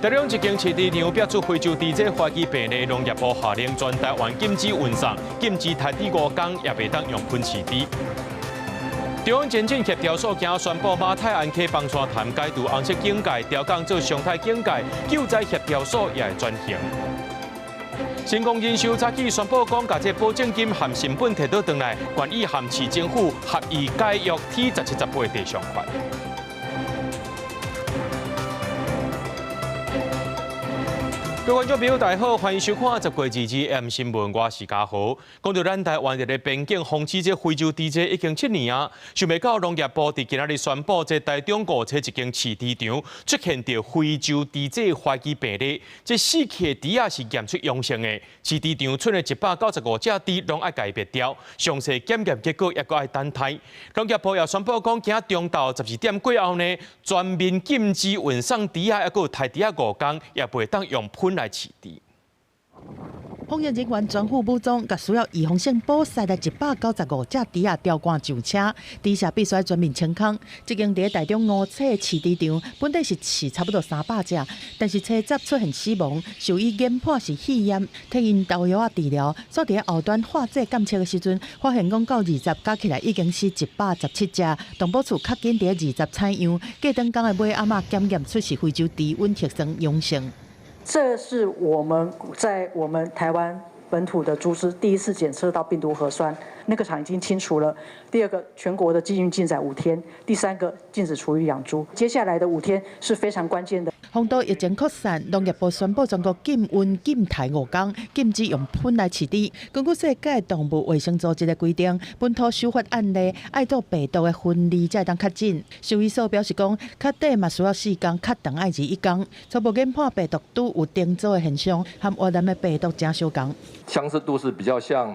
台中一間飼豬場爆出非洲豬瘟懷疑病例，農業部下令全台灣禁止運送，禁止刣豬5工，也袂當用噴飼豬。中央前進協調所今宣布馬太鞍溪崩山潭解除紅色警戒，調降做常態警戒，救災協調所也會轉型。成功人壽早起宣布講，共這保證金含成本提倒轉來，願意和市政府合意解約 T 十七十八地上權。各位觀眾朋友，大家好，歡迎收看十月22 M 新聞，我是嘉豪。講到咱台灣佇咧邊境防止這非洲豬瘟已經7年啊，想袂到農業部佇今仔日宣布，這台中五冊一間飼豬場出現著非洲豬瘟懷疑病例，這死去的豬仔是驗出陽性的，飼豬場賰的195隻豬攏愛共伊滅掉，詳細檢驗結果猶閣愛等待。農業部也宣布講，今中晝12點過後呢，全面禁止運送豬仔，猶閣有刣豬仔5工，也袂當用噴來飼豬。防疫人員全副武裝，共需要預防性捕殺的195隻豬仔吊掛上車，豬舍必須全面清空。這間佇台中五冊飼豬場，本底是飼差不多300隻，但是初十出現死亡，獸醫研判是肺炎，替𪜶投藥仔治療。煞佇後端化驗檢測的時陣，發現講到20加起來已經死117隻。動保處較緊佇20採樣，過轉工的尾暗仔檢驗出是非洲豬瘟核酸陽性。這是我們在我們台灣本土的豬隻第一次檢測到病毒核酸，那個場已經清除了。第二個，全國的禁運禁載5天；第三個，禁止廚餘養豬。接下來的5天是非常關鍵的。防堵疫情擴散，農業部宣布全國禁運禁刣5工，禁止用噴來飼豬。根據世界動物衛生組織的規定，本土首發案例愛做病毒的分離才會當確診。獸醫所表示講，確診嘛需要4工，確診愛21工。初步研判病毒株有重組的現象，和越南的病毒誠相仝。相似度是比較像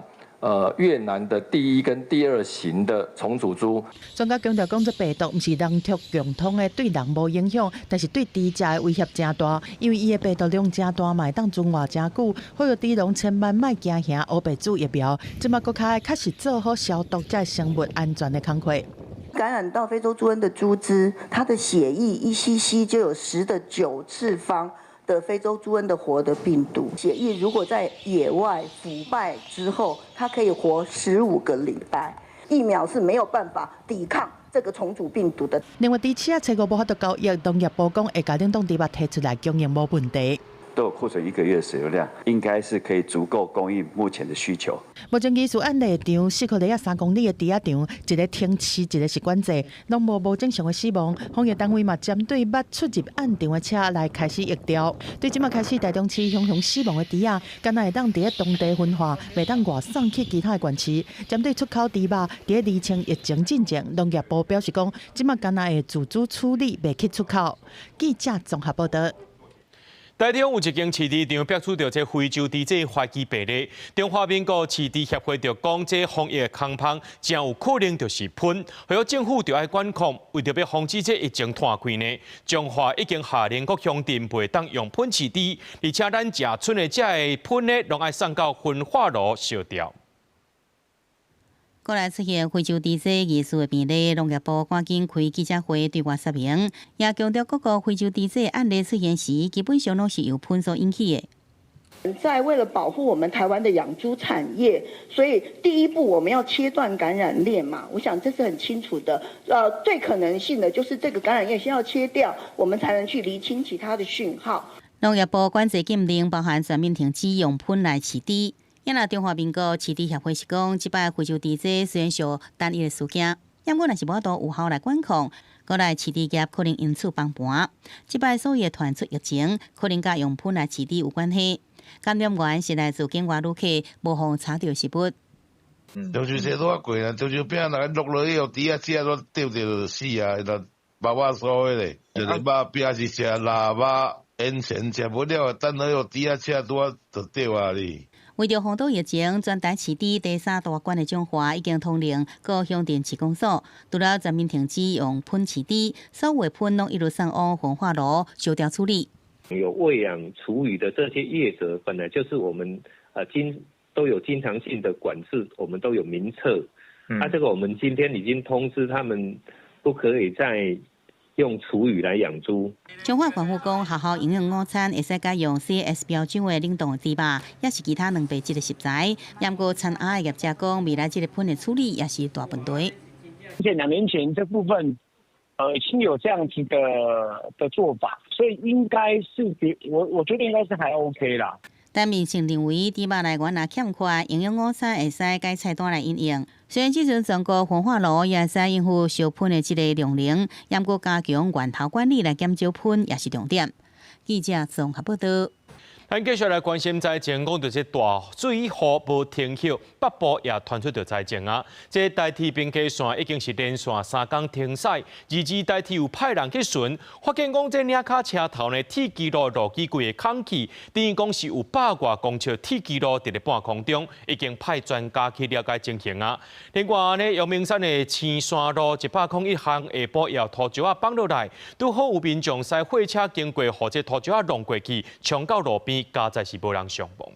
越南的第一跟第二型的重組株。專家強調講，這病毒毋是人畜共通的，對人無影響，但是對豬隻的威脅誠大，因為伊的病毒量誠大，嘛會當存活誠久。呼籲豬農千萬莫驚嚇，烏白注疫苗。這馬閣較愛確實做好消毒，才生物安全的工課。感染到非洲豬瘟的豬隻，它的血液1 cc 就有10的9次方的非洲豬瘟的活的病毒。血液如果在野外腐敗之後，它可以活15個禮拜。疫苗是沒有辦法抵抗這個重組病毒的。另外，豬市仔初五無法度交易，農業部講會共冷凍豬肉提出來供應無問題。都有庫存一個月的使用量，應該是可以足夠供應目前的需求。目前疑似案例場四箍犁仔3公里的豬仔場，一个停飼，一个是管制，攏無無正常的死亡。防疫單位嘛，針對捌出入案場的車來開始疫調。對這馬開始，台中市雄雄死亡的豬仔，敢若會當佇咧當地焚化，袂當外送去其他的縣市。針對出口豬肉，佇咧釐清疫情進前，農業部表示講，這馬敢若會自主處理，袂去出口。記者綜合報道。台中有一間飼豬場，爆出著這非洲豬瘟懷疑病例。中華民國飼豬協會就講，這防疫空縫誠有可能就是噴，所以政府就愛管控，為著欲防止這疫情湠開呢，彰化已經下令各鄉鎮袂當用噴飼豬，而且咱食賰的這个噴呢，攏愛送到焚化爐燒掉。國內出現非洲豬瘟疑似的病例，農業部趕緊開記者會對外說明，也強調各國非洲豬瘟案例出現時，基本上攏是由噴所引起的。在為了保護我們台灣的養豬產業，所以第一步我們要切斷感染鏈嘛。我想這是很清楚的。最可能性的就是這個感染鏈先要切掉，我們才能去釐清其他的訊號。農業部管制禁令包含全面停止用噴來飼豬。也若中華民國飼豬協會是講，這擺非洲豬瘟雖然屬單一的事件，毋過若是無法度有效來管控，過來飼豬業可能因此崩盤。這擺所謂傳出疫情，可能佮用噴來飼豬有關係。感染源是來自境外旅客，無予查著食物。就是這拄仔過啦，就是餅若落落去，予豬仔食都著著就死啊！那肉肉酥的咧，就是肉餅是食臘肉，煙腸食不了，等落予豬仔食拄仔就著啊哩。為著防堵疫情，全台飼豬第三大縣的彰化已經通令各鄉鎮市公所，除了全面停止用噴飼豬，所有噴攏一律送往焚化爐燒掉處理。有餵養廚餘的這些業者，本來就是我們經都有經常性的管制，我們都有名冊。啊，這個我們今天已經通知他們，不可以再用廚餘來養豬。彰化縣府講，學校營養午餐會使改用 CS 標準的冷凍豬肉，抑是其他蛋白質的食材。不過田鴨的業者講，未來這個糞的處理也是大問題。而且2年前這部分，已經有這樣子的做法，所以應該是比我覺得應該是還 OK 啦。但民生認為，豬肉來源若欠缺，營養午餐會使改菜單來應用。雖然這陣全國焚化爐也會使應付燒糞的這个量能，毋過加強源頭管理來減少糞也是重點。記者綜合報道。咱繼續來關心災情，講著這大水雨無停歇，北部也傳出著災情啊！這台鐵平溪線已經是連續3工停駛，而且台鐵有派人去巡，發現講這領卡車頭呢，鐵支路路基規个空去，等於講是有100外公尺鐵支路佇咧半空中，已經派專家去了解情形啊。另外呢，陽明山的青山路101巷下晡也土石仔崩落來，拄好有民眾駛貨車經過，予這土石仔弄過去，衝到路邊。佳哉是無人傷亡。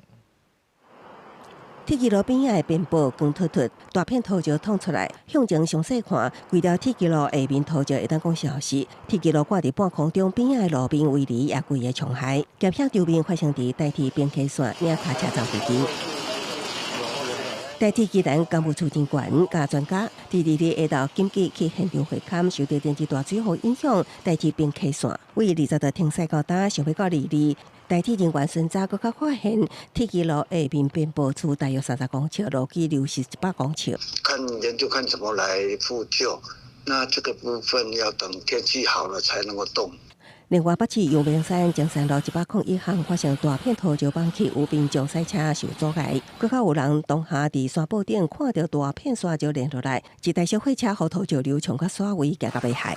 鐵支路邊仔的邊坡光禿禿，大片土石淌出來。向前詳細看，規條鐵支路下面土石會當講消失。鐵支路掛佇半空中，邊仔的路面圍籬也規个衝海。驚險場面發生佇台鐵平溪線領卡車站附近。台鐵宜蘭工務處長官佮專家佇2日下晝緊急去現場會勘，受著連日大水雨影響，台鐵平溪線為20號停駛到今，想欲到22。台鐵人員巡查，閣較發現鐵支路下面邊坡處大約30公尺，路基流失100公尺。看研究看怎麼來復舊，那這個部分要等天氣好了才能夠動。另外，北市陽明山中山路101巷發生大片土石崩去，有民眾駛車受阻礙。閣較有人當下佇山坡頂看著大片沙石連落來，一台小貨車予土石流衝到煞位，驚甲欲害。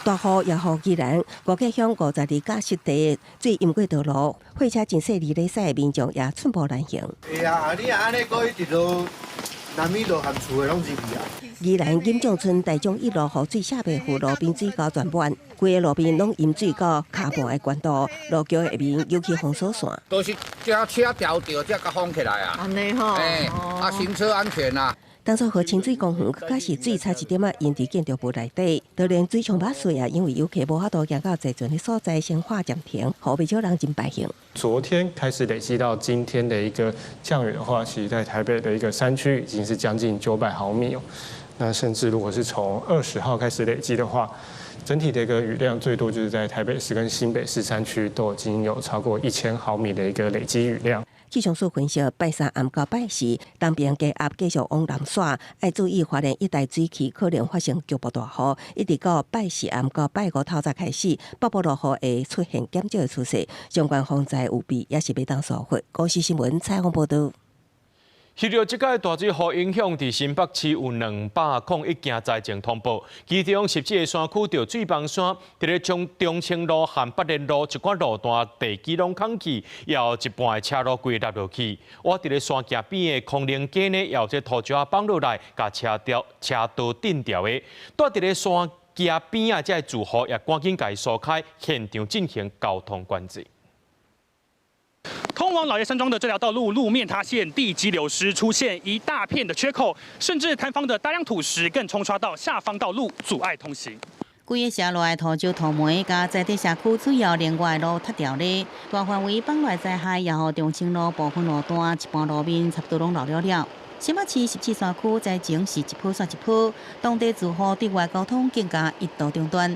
大雨也予宜蘭五家鄉52甲濕地水淹過道路，貨車真細膩咧駛，民眾也寸步難行。會啊，你若按呢閣一直落，南米路含厝的攏入去啊。宜蘭錦將村大眾一路予水下袂赴路邊水溝全滿，規個路邊攏淹水到跤盤的懸度，路橋下面尤其封鎖線。都是這車調著，才共封起來啊。按呢吼，欸，啊，行車安全啊。當初予清水公園閣較是水差一點仔淹佇建築物內底，就連水沖飽水啊，因為遊客無法度行到坐船的所在，先劃暫停，予袂少人真敗興。昨天開始累積到今天的一個降雨的話，其實在台北的一個山區已經是將近900毫米哦。那甚至如果是從20號開始累積的話，整體的一個雨量最多就是在台北市跟新北市山區都已經有超過1000毫米的一個累積雨量。氣象署分析，拜三暗到拜四，東邊低壓繼續往南徙，愛注意花蓮一帶水汽可能發生局部大雨，一直到拜四暗到拜五透早開始，北部落雨會出現減少的趨勢，相關防災預備也是袂當疏忽。公視新聞採訪報導。受著這擺大水雨影響，佇新北市有201件災情通報，其中17個山區著水崩山，佇咧中中清路和北連路一寡路段地基攏空去，也有一半的車路規落落去。倚佇咧山徛邊的空靈街呢，也有這土石仔崩落來，共車掉車道頂掉的。蹛佇咧山徛邊仔這个住戶也趕緊共伊疏開，現場進行交通管制。通往老爺山莊的這條道路路面塌陷，地基流失，出現一大片的缺口，甚至塌方的大量土石更沖刷到下方道路，阻礙通行。規个社內土石土煤佮在地社區主要連外路塌掉咧，大範圍崩落災害，也予中清路部分路段一半路面差不多攏漏了了。新北市十四山區災情是一波煞一波，當地住戶對外交通更加一度中斷。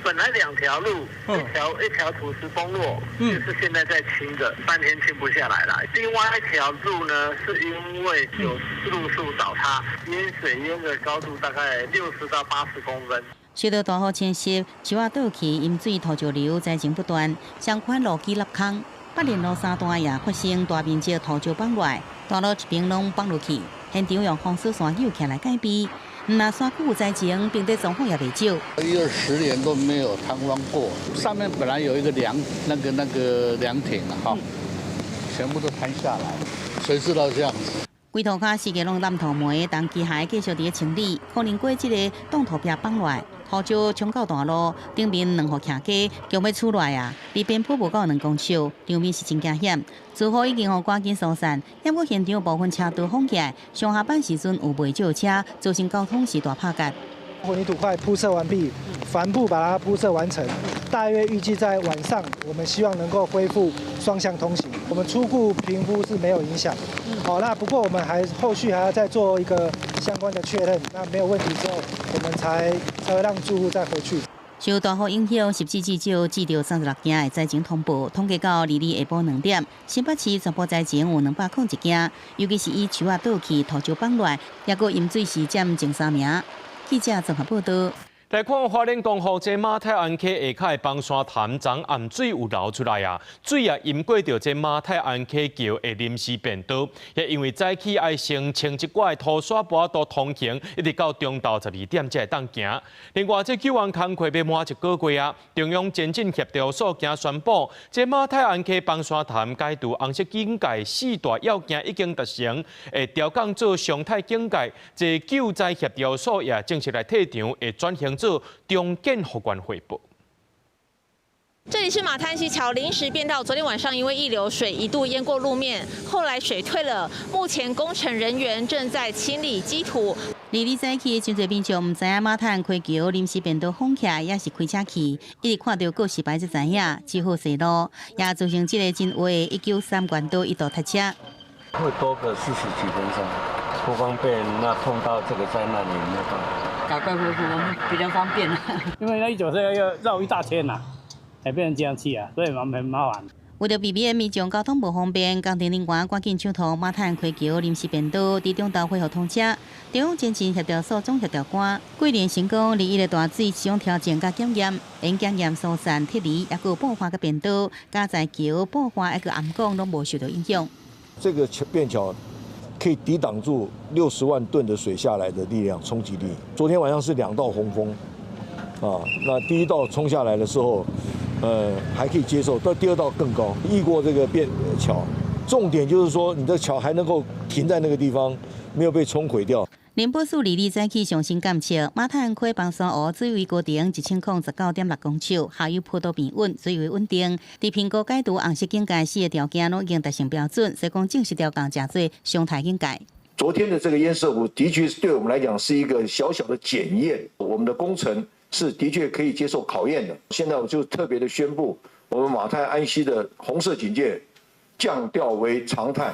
本來兩條路，一條一條土石崩落，就是現在在清的，3天清不下來了。另外一條路呢，是因為有路樹倒塌，淹水淹的高度大概60到80公分。受到大雨侵襲，樹仔倒去，淹水土石流災情不斷，相關路基凹空，北連路三段也發生大面積土石崩落，大路一邊攏崩落去，現場用封鎖線扭起來戒備。毋但山區有災情，平地狀況也袂少。一二十年都沒有坍方過，上面本來有一個涼，那個涼亭啊，哈，全部都坍下來，誰知道這樣子？規塗跤四界攏湳土煤，但機械繼續佇咧清理，可能過這个擋土壁崩落來，土石沖到大路頂面兩戶徛家，強欲厝內啊，離邊坡無夠2公尺，場面是真驚險。住戶已經予趕緊疏散，毋過現場部分車道封起來，上下班時陣有袂少車，造成交通是大拍結。混凝土塊鋪設完畢，帆布把它鋪設完成，大約預計在晚上，我們希望能夠恢復雙向通行。我們初步評估是沒有影響。好，那不過我們還後續還要再做一個相關的確認，那沒有問題之後，我們才會讓住戶再回去。受大雨影響，14至少接著36件的災情通報，統計到22日下晡2點，新北市全部災情有201件，尤其是以樹仔倒去、土石崩落，抑閣淹水死佔前三名。記者綜合報道。來看花蓮光復這馬太鞍溪下跤的崩山潭，昨暗水有流出來啊，水也淹過著這馬太鞍溪橋的臨時便道，也因為早起愛先清一寡的土沙無法度通行，一直到中晝12點才會當行。另外，這救援工課欲滿一個月啊，中央前進協調所今宣布，這馬太鞍溪崩山潭解除紅色警戒四大要件已經達成，會調降做常態警戒。這救災協調所也正式來退場，會轉型做重建復原匯報。這裡是馬太鞍溪橋臨時便道，昨天晚上因為溢流水一度淹過路面，後來水退了。目前工程人員正在清理積土。22日早起，真濟民眾毋知影馬太鞍溪橋臨時便道封起來，抑是開車去，一直看著告示牌才知影，只好踅路，也造成這个真危的193縣道一度塞車。會多個40幾分鐘，不方便。那碰到這個災難也沒辦法。趕快恢復，我們比較方便。因為那193要繞一大圈呐，才變成這樣去啊，所以蠻很麻煩。為著避免民眾交通無方便，工程人員趕緊搶通馬太鞍溪橋臨時便道，佇中晝恢復通車。中央前進協調所總協調官桂連成講，21的大水這種調整佮檢驗，因檢驗疏散撤離，抑閣布化佮便道，加在橋布化抑閣暗管攏無受著影響。這個橋便橋可以抵擋住60萬噸的水下來的力量衝擊力。昨天晚上是兩道洪峰，啊，那第一道衝下來的時候，還可以接受，到第二道更高，溢過這個便橋。重點就是說，你的橋還能夠停在那個地方，沒有被沖毀掉。寧波市22日早起上新監測，馬太鞍溪崩山湖水位高程1019.6公尺，下游坡度平穩，水位穩定。佇評估解除紅色警戒四个條件攏已經達成標準，所以講正式調降成做常態警戒。昨天的這個堰塞湖的確對我們來講是一個小小的檢驗，我們的工程是的確可以接受考驗的。現在我就特別的宣布，我們馬太鞍溪的紅色警戒降調為常態。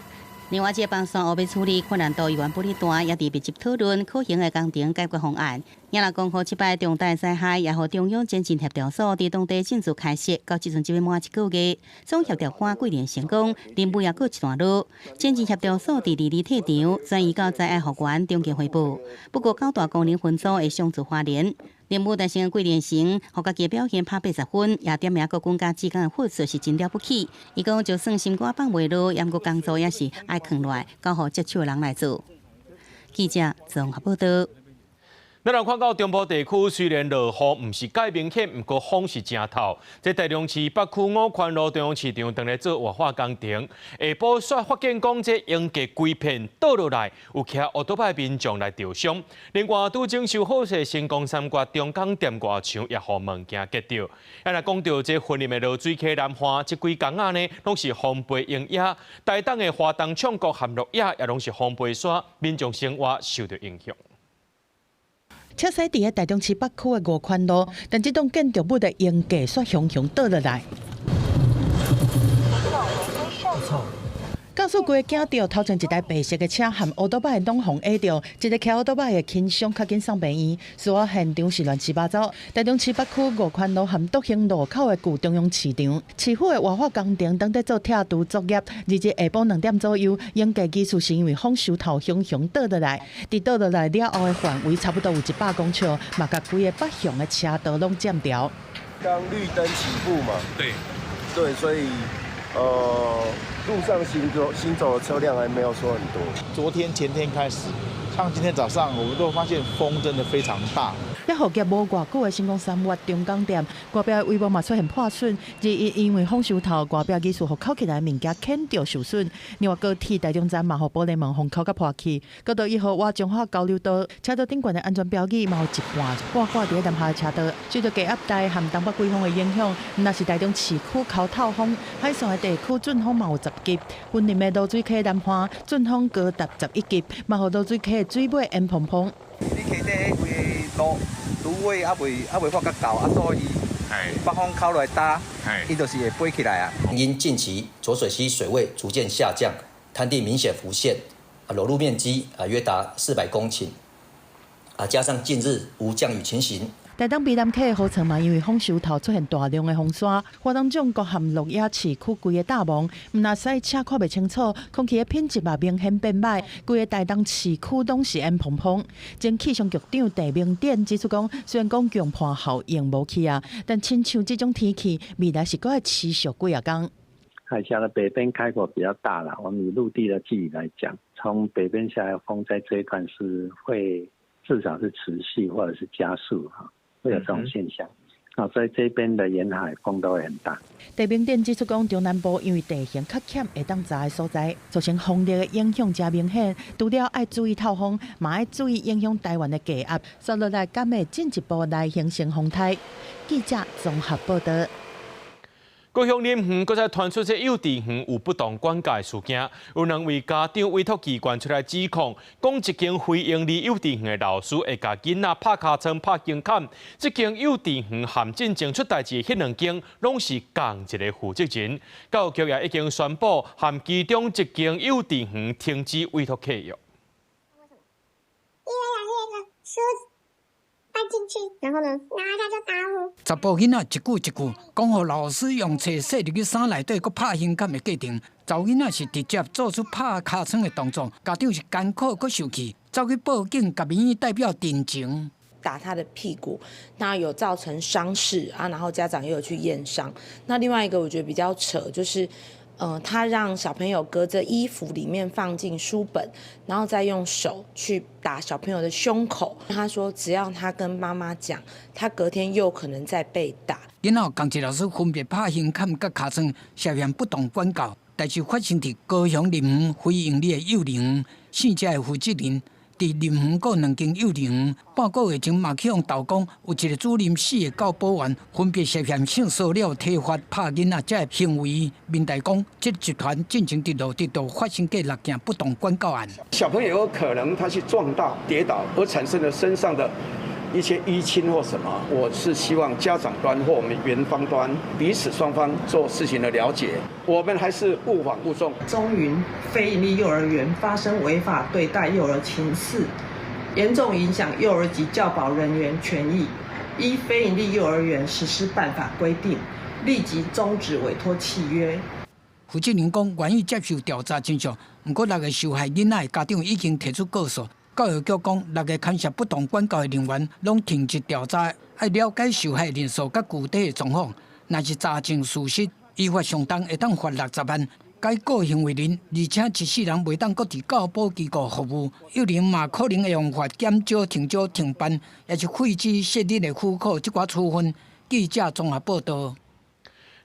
另外，這个崩山湖欲處理困難度猶原不哩大，也佇密集討論可行的工程解決方案。也若講予這擺重大災害，也予中央前進協調所佇當地正式開設，到這陣這欲滿一個月，總協調官桂連成講，任務抑閣一段路。前進協調所佇22日退場，轉移到災害復原中間匯報。不過，九大功能分組會相助花蓮。任務達成桂連成，予家己表現拍80分，也點名國軍佮志工的付出是真了不起。伊講，就算心肝放袂落，毋過工作也是愛囥落來，交予接手的人來做。記者綜合報道。咱來看到中部地區雖然落雨，毋是蓋明顯，毋過風是誠透。這台中市北區五權路中央市場當咧做活化工程，下晡煞發現講這鷹架規片倒落來，有騎烏多擺民眾來著傷。另外，拄整修好勢成功三角中港店外牆也予物件擊著。啊，若講著這雲林的濁水溪南岸，這幾工仔呢，攏是風飛鷹野。台東的華東唱國和鹿野也攏是風飛沙，民眾生活受著影響。車駛佇个台中市北區的五權路，但這棟建築物的鷹架煞雄雄倒落來。駕駛規个驚著，頭前一台白色的車和烏多擺攏予壓著，一个騎烏多擺的輕傷，較緊送病院。事發現場是亂七八糟。台中市北區五權路和篤興路口的舊中央市場，市府的活化工程當咧做拆除作業，2日下晡2點左右，鷹架技術是因為風勢透雄雄倒落來，佇倒落來了後的範圍差不多有100公尺，嘛共規个北向的車道攏佔著。剛綠燈起步嘛，對，對，所以，路上行走的車輛還沒有說很多。昨天前天開始，像今天早上，我們都發現風真的非常大。才復業無偌久的成功三越中港店，外壁帷幕嘛出現破損，21因為風受透，外壁技術予扣起來的物件牽著受損。另外高鐵台中站嘛，予玻璃門予扣甲破去。國道1號倚彰化交流道，車道頂懸的安全標語嘛有一半掛掛佇咧南下車道。受著低壓帶和東北季風的影響，毋但是台中市區口透風，海線的地區陣風嘛有10級。雲林的濁水溪南岸陣風高達11級，嘛予濁水溪的水尾淹蓬蓬。你溪底彼規个路芦苇猶未猶未發較厚，啊，所以北風口來打，伊就是會飛起來啊。因近期濁水溪水位逐漸下降，灘地明顯浮現，啊，裸露面積啊約達400公頃，啊，加上近日無降雨情形。台東卑南溪的河床嘛，因為風受頭出現大量的風沙，花東縱谷和鹿野市區規个大網，毋但賽車看袂清楚，空氣的品質嘛明顯變歹，規个台東市區攏是煙蓬蓬。前氣象局長鄭明典指出講，雖然講強迫效應無去啊，但親像這種天氣，未來是閣會持續幾仔工。海峽的北邊開闊比較大啦，我們以陸地的距離來講，從北邊下來風在這一段是會至少是持續或者是加速哈。會有這種現象，啊，所以這邊的沿海風都會很大。鄭明典指出講，中南部因為地形較險，會當閘的所在，造成風力的影響誠明顯。除了愛注意透風，嘛愛注意影響台灣的低壓，紲落來敢會進一步來形成風颱。記者綜合報道。高雄林園閣再傳出這幼稚園有不當管教事件，有兩位家長委託機關出來指控，講一間非營利幼稚園的老師會共囡仔拍尻瘡、拍肩坎。這間幼稚園和進前出代誌的彼兩間，攏是仝一个負責人。教育局也已經宣布，和其中一間幼稚園停止委託契約。因為老師那個書放進去，然後呢，然後他就打我。查埔囡仔一句一句講，予老師用冊塞入去衫內底，閣拍胸坎的過程，查某囡仔是直接做出拍尻瘡的動作，家長是艱苦閣受氣，走去報警，共民意代表陳情。打他的屁股，那有造成傷勢啊，然後家長也有去驗傷。那另外一個我覺得比較扯，就是，他讓小朋友隔着衣服裡面放進書本，然後再用手去打小朋友的胸口。他說，只要他跟媽媽講，他隔天又可能再被打。囡仔仝一老師分別拍胸坎佮尻瘡，涉嫌不當管教。代誌發生佇高雄林園非營利的幼兒園，姓謝的負責人。佇林園閣兩間幼兒園，半個月前嘛去予投講，有一個主任、四个教保員分別涉嫌性騷擾、體罰、拍囡仔這个行為。民代講，這集團進前佇羅德都發生過六件不當管教案。小朋友有可能他去撞到、跌倒而產生了身上的一些淤青或什麼，我是希望家長端或我們園方端彼此雙方做事情的了解，我們還是勿枉勿縱。中雲非營利幼兒園發生違法對待幼兒情事，嚴重影響幼兒及教保人員權益，依非營利幼兒園實施辦法規定，立即終止委託契約。負責人講，願意接受調查真相，毋過六个受害囡仔的家長已經提出告訴。教育局講，六个牽涉不當管教的人員攏停職調查，愛了解受害人數佮具體的狀況。若是查證屬實，依法相當會當罰60萬，解雇行為人，而且一世人袂當閣佇教保機構服務。幼兒園嘛可能會予罰減招、停招、停辦，抑是廢止設立的許可這寡處分。記者綜合報道。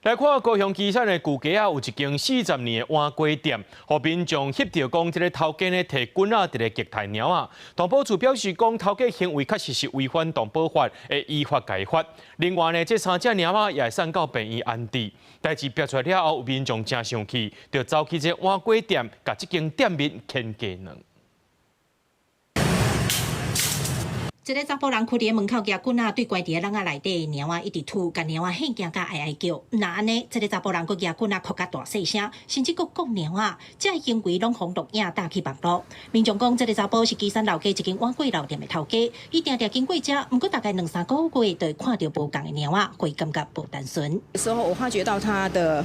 來看高雄旗山的舊街仔，有一間40年的碗粿店，予民眾翕著講，這个頭家呢提棍仔佇咧擊刣貓仔。動保處表示講，頭家行為確實是違反動保法，會依法共伊罰。另外呢，這三隻貓仔也會送到病院安置。代誌爆出來了後，有民眾誠生氣，就走去這碗粿店，共這間店面牽雞卵。一个查埔人踞佇門口舉棍仔，對關佇咧籠仔內底的貓仔一直吐，共貓仔嚇驚甲哀哀叫。毋但按呢，這个查埔人閣舉棍仔哭甲大細聲，甚至閣摃貓仔，這个行為攏予錄影貼去網路。民眾講，這个查埔是旗山老街一間碗粿老店的頭家，伊定定經過遮，毋過大概兩三個月就會看著無仝的貓仔，會感覺無單純。時候我發覺到他的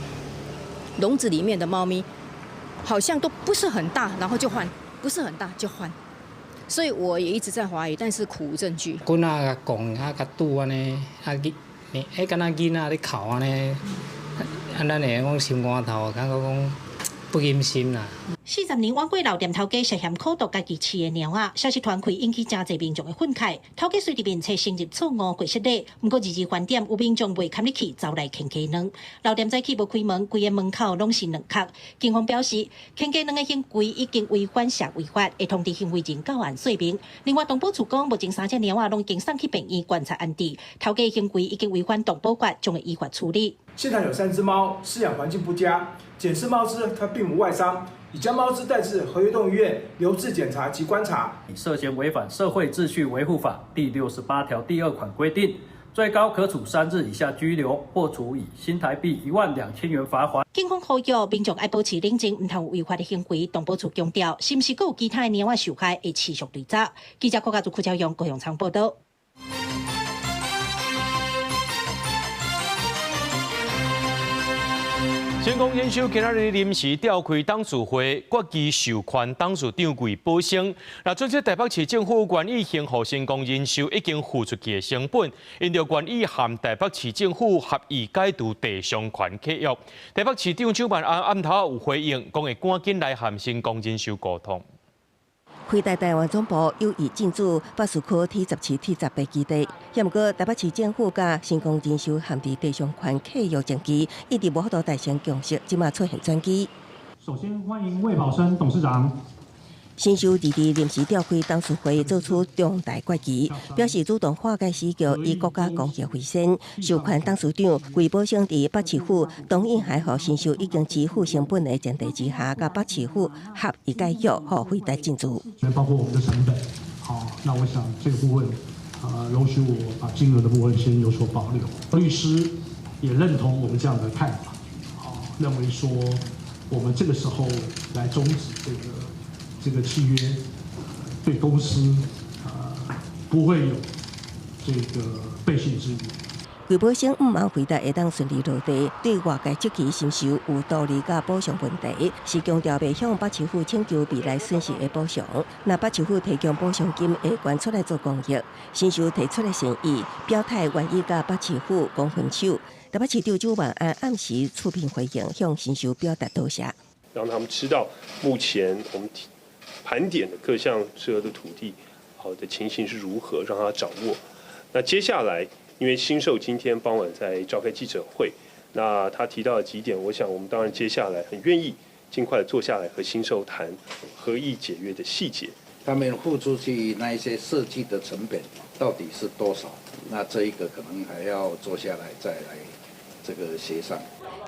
籠子裡面的貓咪好像都不是很大，然後就換，不是很大就換。所以我也一直在懷疑，但是苦無證據。棍仔共摃啊，共拄按呢，啊囡，彼敢若囡仔咧哭按呢，啊咱會講心肝頭，感覺講不甘心啦。40年碗粿老店頭家涉嫌苦毒家己飼的貓仔，消息傳開引起誠濟民眾的憤慨。頭家隨佇面冊承認錯誤過失禮，毋過二二飯點有民眾袂堪入去，走來牽雞卵。老店早起無開門，規个門口攏是卵殼。警方表示，牽雞卵的行為已經違反社會法，會通知行為人到案說明。另外，動保處講，目前三隻貓仔攏已經送去病院觀察安置。頭家行為已經違反動保法，將會依法處理。現場有三隻貓，飼養環境不佳，檢視貓隻它並無外傷。已將貓隻帶至和悅動物醫院留置檢查及觀察。涉嫌違反社會秩序維護法第68條第2款規定，最高可處3日以下拘留，或處以新台幣12000元罰鍰。警方呼籲民眾愛保持冷靜，毋通有違法的行為。動保處強調，是毋是閣有其他的貓仔受害，會持續追查。記者郭家祖、柯超勇、高雄倉報道。成功人壽今仔日臨時召開董事會，決議授權董事長魏寶生。那准這台北市政府願意先予成功人壽已經付出去的成本，𪜶就願意和台北市政府合意解除地上權契約。台北市長蔣萬安暗頭有回應，講會趕緊來和成功人壽溝通。輝達台灣總部有意進駐北市區 T17、T18基地，也毋過台北市政府佮成功人壽陷佇地上權契約爭議，一直無法度達成共識，這馬出現轉機。首先歡迎魏寶生董事長。新州弟弟臨時召開董事會，做出重大決議，表示主動化解死局，以國家公益為先，授權董事長魏寶生佇北市府同意還予新壽已經支付成本的前提之下，佮北市府合意解約，予輝達進駐。包括我們的成本，好，那我想這個部分，容許我把金額的部分先有所保留。律師也認同我們這樣的看法，好，認為說我們這個時候來終止這個契約對公司不會有這個背信之虞。魏寶生毋茫輝達會當順利落地，對外界質疑新壽有道理佮補償問題，是強調袂向北市府請求未來損失的補償。若北市府提供補償金，會捐出來做公益。新壽提出的善意，表態願意佮北市府講分手。台北市長蔣萬安暗時出面回應，向新壽表達多謝，讓他們知道目前我們盤點的各項適合的土地，好的情形是如何，讓他掌握。那接下來，因為新壽今天傍晚在召開記者會，那他提到了幾點，我想我們當然接下來很願意盡快坐下來和新壽談合意解約的細節。他們付出去那一些設計的成本到底是多少？那這一個可能還要坐下來再來這個協商。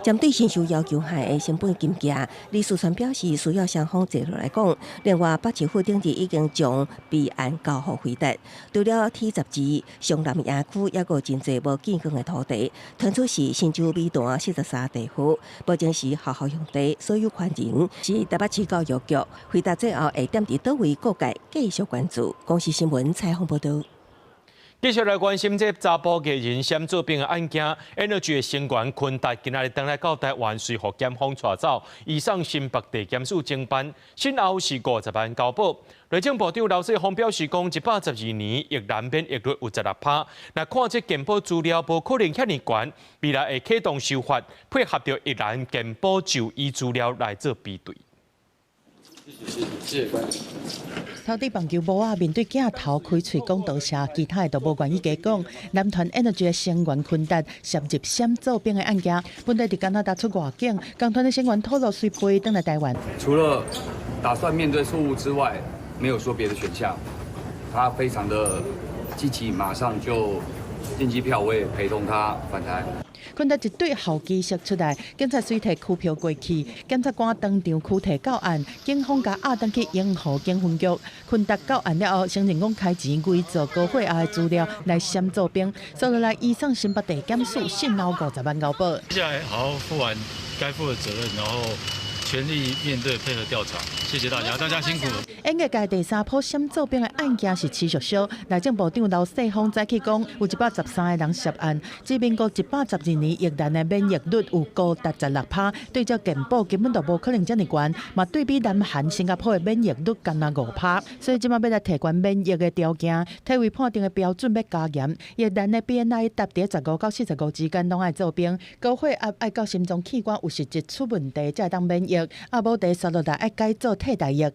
針對新壽要求下的成本金額，李四川表示需要雙方坐落來講。另外，北市府頂日已經將備案交予輝達。除了 T12雙南園區，猶閣有真濟無建工的土地，傳出是新洲美潭43地號，目前是學校用地，所有權人是台北市教育局。輝達最後會踮佇佗位各界繼續關注。公視新聞採訪報導。繼續來關心這查埔藝人閃做兵的案件，Energy 的成員坤達今仔日轉來到台灣，隨予檢方帶走，移送新北地檢署偵辦，訊後是50萬交保。內政部長劉世芳表示講，112年役男免疫率有16%，若看這健保資料無可能遐爾懸，未來會啟動修法，配合著役男健保就醫資料來做比對。謝謝關心。頭佇棒球帽仔面對鏡頭開喙講多謝，其他的都無願意加講。男團 Energy 的成員坤達涉入閃做兵的案件，本底佇加拿大出外景，共團的成員透露隨飛轉來台灣。除了打算面對錯誤之外，沒有說別的選項。他非常的積極，馬上就訂機票，我也陪同他返台。坤達一對候機室出來，警察隨提拘票過去，檢察官當場拘提到案，警方共押轉去莺湖警分局。坤達到案了後，承認講開錢偽造高血壓的資料來閃做兵，所以來移送新北地檢署，訊後50萬交保。接下來好好負完該負的責任，然後全力面對配合調查。謝謝大家，大家辛苦了。演藝界第三波閃做兵的案件是持續燒，內政部長劉世芳早起講，有113個人涉案。自民國112年役男的免疫率有高達16%，對照健保根本就無可能遮爾懸，嘛對比南韓、新加坡的免疫率干焦5%，所以這馬欲來提懸免疫的條件，體位判定的標準欲加嚴，役男的 BMI 達佇15到45之間攏愛做兵，高血壓愛到心臟器官有實質出問題才會當免疫，啊無佇紲落來愛改做替代役。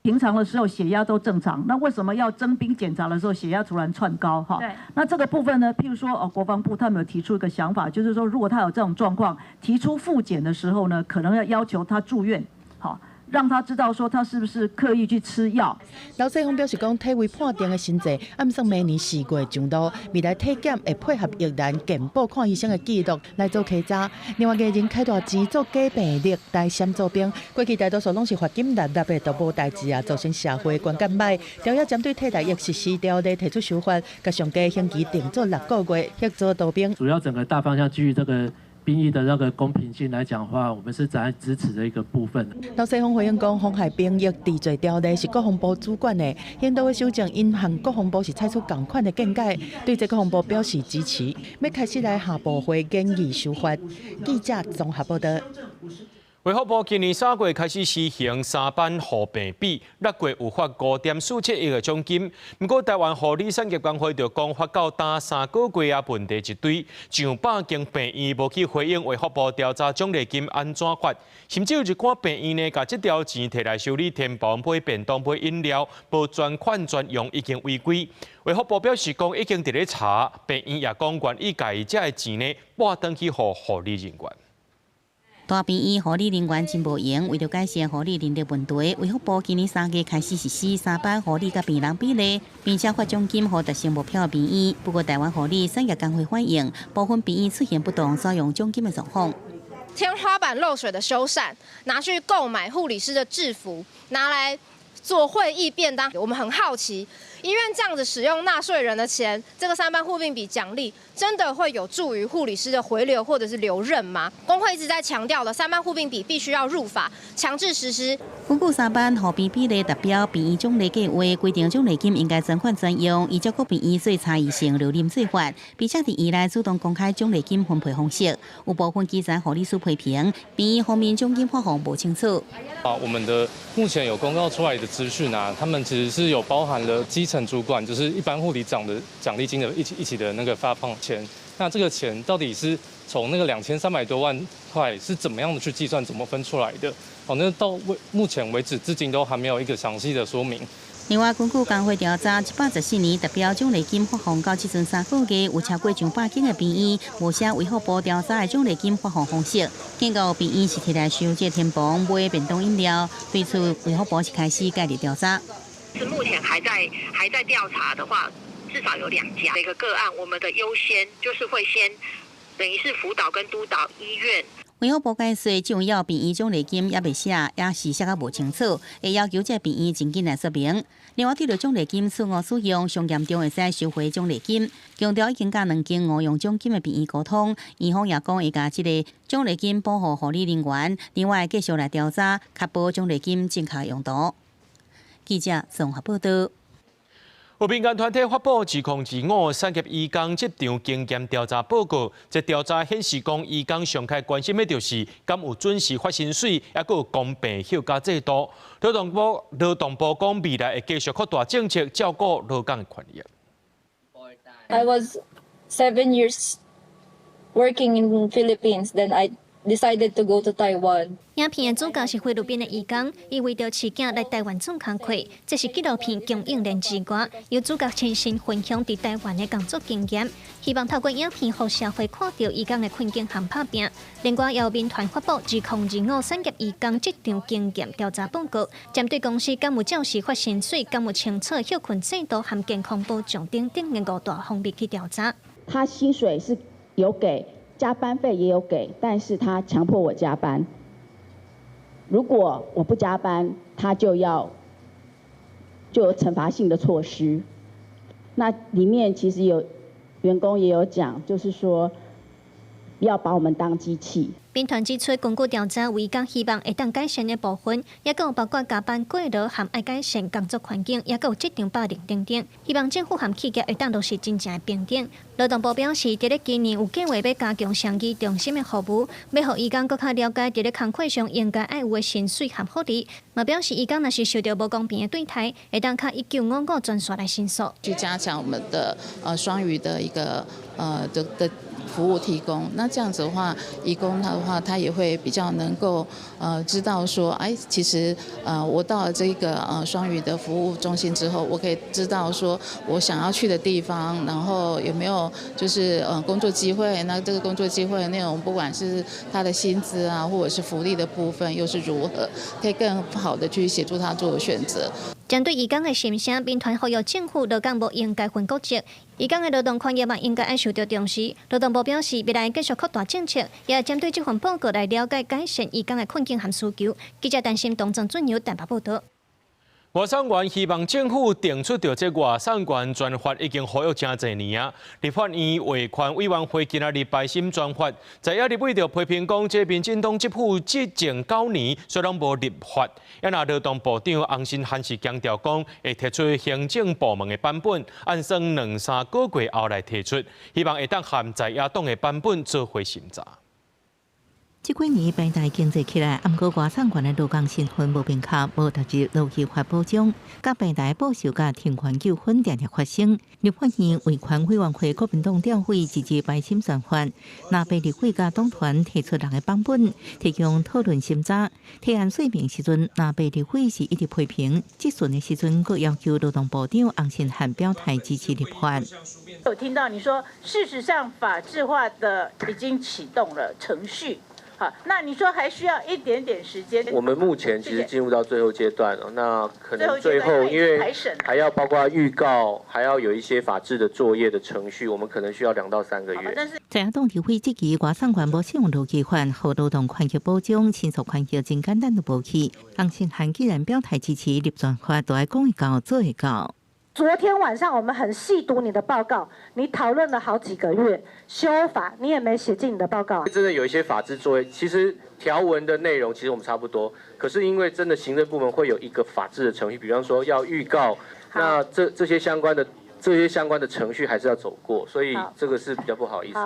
平常的時候血壓都正常，那為什麼要徵兵檢查的時候血壓突然竄高？哈，那這個部分呢？譬如說哦，國防部他們有提出一個想法，就是說如果他有這種狀況，提出複檢的時候呢，可能要要求他住院，好，讓他知道說他是不是刻意去吃藥。劉世峰表示講，體位判定的薪資按算明年4月上路，未來體檢會配合役人健保看醫生的記錄來做稽查。另外，藝人開大錢做假病歷來閃做兵，過去大多數攏是罰金立立的，都無代誌啊，造成社會觀感䆀。條約針對替代役實施條例提出修法，共上低刑期定做6個月，協助逃兵。主要整個大方向基於這個兵役的那個公平性來講的話，我們是在支持的一個部分。劉世峰回應講，妨害兵役治罪條例是國防部主管的，應當的修正隱含國防部是採取仝款的見解，對這國防部表示支持，欲開始來下部會研議修法。記者綜合報道。衛福部今年3月開始施行三班護病比，6月有發5.47億的獎金。毋過台灣護理產業工會就講發到今3個月啊，問題一堆，上百間病院無去回應衛福部調查獎勵金按怎發，甚至有一寡病院呢，共這條錢提來修理天棚、買便當、買飲料，無專款專用，已經違規。衛福部表示講已經佇咧查，病院也講願意共這个錢呢，撥轉去予護理人員。大病院護理人員真無閒，為著改善護理人力問題，衛福部今年3月開始實施三班護理佮病人比例，並且發獎金予達成目標的病院。不過，台灣護理產業工會反映，部分病院出現不當使用獎金的狀況。天花板漏水的修繕，拿去購買護理師的制服，拿來做會議便當。我們很好奇，醫院這樣子使用納稅人的錢，這個三班護病比獎勵，真的會有助於護理師的回流或者是留任嗎？工會一直在強調的三班護病比必須要入法，強制實施。根據三班護病比例達標，病院獎勵計劃規定獎勵金應該專款專用，依照各病院做差異性留任做法，並且佇院內主動公開獎勵金分配方式。有部分基層護理師批評，病院方面獎金發放無清楚。啊，我們的目前有公告出來的資訊啊，他們其實是有包含了基層主管，就是一般護理長的獎勵金的一起的那個發放錢。那這個錢到底是從那個2300多萬塊是怎麼樣的去計算，怎麼分出來的？哦，那到目前為止，至今都還沒有一個詳細的說明。另外，根據工會調查，114年達標獎勵金發放到這陣3個月，有超過上百間的病院無寫衛福部調查的獎勵金發放方式，見到病院是提來收這天棚買便當飲料，對此衛福部是開始介入調查。是目前還在調查的話，至少有2家。每個個案，我們的優先就是會先等於是輔導跟督導醫院。衛福部解釋，重要病院獎勵金猶未寫，也是寫甲無清楚，會要求這病院盡緊來說明。另外，對著獎勵金錯誤使用，上嚴重會使收回獎勵金。強調已經佮兩間誤用獎金的病院溝通，院方也講會共這個獎勵金補予護理人員。另外，繼續來調查，確保獎勵金正確用途。記者綜合報道。有民間團體發布2025產業移工職場經驗調查報告，這調查顯示講，移工上較關心的就是敢有準時發薪水，抑閣有公平休假制度。勞動部講未來會繼續擴大政策，照顧勞工的權益。 I was 7 years working in Philippines, then I decided to go to Taiwan. 影片的主角是菲律賓的移工，伊為著飼囝來台灣做工課。這是紀錄片供應鏈之外，由主角親身分享佇台灣的工作經驗，希望透過影片，予社會看著移工的困境和拍拚。另外，由民團發布2025產業移工職場經驗調查報告，針對公司敢有照時發薪水、敢有清楚休睏制度和健康保障等等的五大方面去調查。他薪水是有給，加班費也有給，但是他強迫我加班。如果我不加班，他就有懲罰性的措施。那裡面其實有員工也有講，就是說要把我們當機器。民團指出，根據調查，移工希望會當改善的部分，抑閣有包括加班過勞和愛改善工作環境，抑閣有職場霸凌等等。希望政府和企業會當落實真正的平等。勞動部表示，佇咧今年有計劃欲加強雙語中心的服務，欲予移工閣較了解佇咧工課上應該愛有的薪水和福利。嘛表示，移工若是受著無公平的對待，會當敲1955專線來申訴。去加強我們的雙語的一個的服務提供。那這樣子的話，移工他的話，他也會比較能夠知道說，哎，其實我到了這個雙語的服務中心之後，我可以知道說我想要去的地方，然後有沒有就是工作機會，那這個工作機會的內容，不管是他的薪資啊，或者是福利的部分，又是如何，可以更好的去協助他做選擇。針對移工的心聲，民團呼籲政府勞工無應該分國籍，移工的勞動權益嘛應該愛受到重視。勞動部表示，未來繼續擴大政策，也針對這份報告來了解改善移工的困境和需求。記者陳心東鄭俊友台北報道。外送員希望政府定出著這外送員專法已經呼籲誠濟年啊！立法院維權委員會今仔日排審專法，在野立委就批評講，這民進黨政府執政9年，雖然無立法，啊若勞動部長洪申翰是強調講，會提出行政部門的版本，按算兩三個月後來提出，希望會當和在野黨的版本做伙審查。這幾年平台經濟起來，毋過外送員的勞工身份無明確，無納入勞基法保障，佮平台報酬佮停權糾紛定定發生。立法院維權委員會國民黨調委直接排審專法，藍白立委佮黨團提出兩個版本，提供討論審查。提案說明時陣，藍白立委是一直批評，質詢的時陣，閣要求勞動部長洪申翰表態支持立法。有聽到你說，事實上法制化的已經啟動了程序。好，那你說還需要一點點時間？我們目前其實進入到最後階段了，那可能最後因為還要包括預告，還要有一些法制的作業的程序，我們可能需要2到3個月。但是在野黨立委質疑外送員無適用勞基法，予勞動權益保障、申索權益真簡單都無去。洪申翰既然表態支持立專法，就愛講會到做會到。昨天晚上我們很細讀你的報告，你討論了好幾個月修法，你也沒寫進你的報告。真的有一些法制作業，其實條文的內容其實我們差不多，可是因為真的行政部門會有一個法制的程序，比方說要預告，那這些相關的程序還是要走過，所以這個是比較不好意思。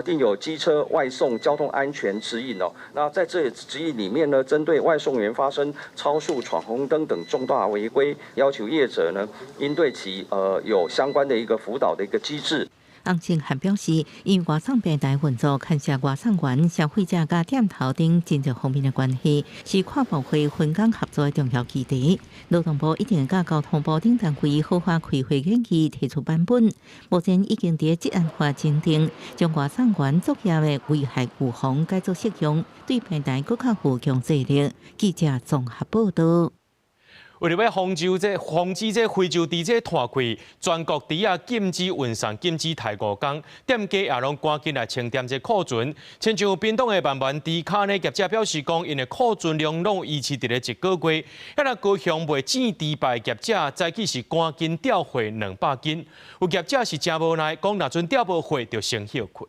定有機車外送交通安全指引哦，那在這指引裡面呢，針對外送員發生超速、闖紅燈等重大違規，要求業者呢應對其有相關的一個輔導的一個機制。洪申翰表示，因外送平台運作牽涉外送員、消費者佮店頭等真濟方面的關係，是跨部會分工合作的重要議題。勞動部一定佮交通部等單位好好開會研議，提出版本。目前已經佇職安法增訂，將外送員作業的危害預防改做適用，對平台閣較有強制力。記者綜合報道。為著欲防止這非洲豬這湠開，全國豬仔禁止運送、禁止刣5工，店家也攏趕緊來清點這庫存。親像屏東的萬巒豬跤呢，業者表示講，𪜶的庫存量攏維持佇咧一個月。啊若高雄賣煎豬排業者，早起是趕緊調貨200斤，有業者是誠無奈，講若陣調無貨，就先歇睏。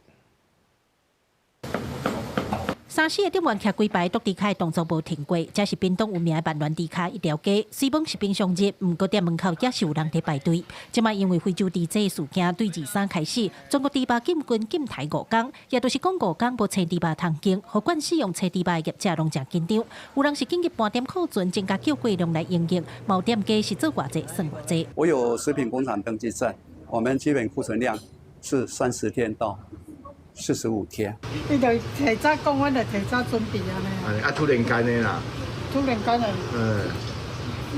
三四个店員徛規排，剁豬跤的動作無停過。這是屏東有名的萬巒豬跤一條街，雖罔是平常日，毋過店門口也是有人佇排隊。這擺因為非洲豬這事件，對23開始，全國豬肉禁運禁刣5工，也就是講5工無生豬肉通經，予慣使用生豬肉的業者攏誠緊張。有人是緊急盤點庫存，增加叫貨量來應應，嘛有店家是做偌濟算偌濟。我有食品工廠登記證，我們基本庫存量是30天到45天。伊就提早講，阮就提早準備按呢。啊，突然間的啦。突然間的。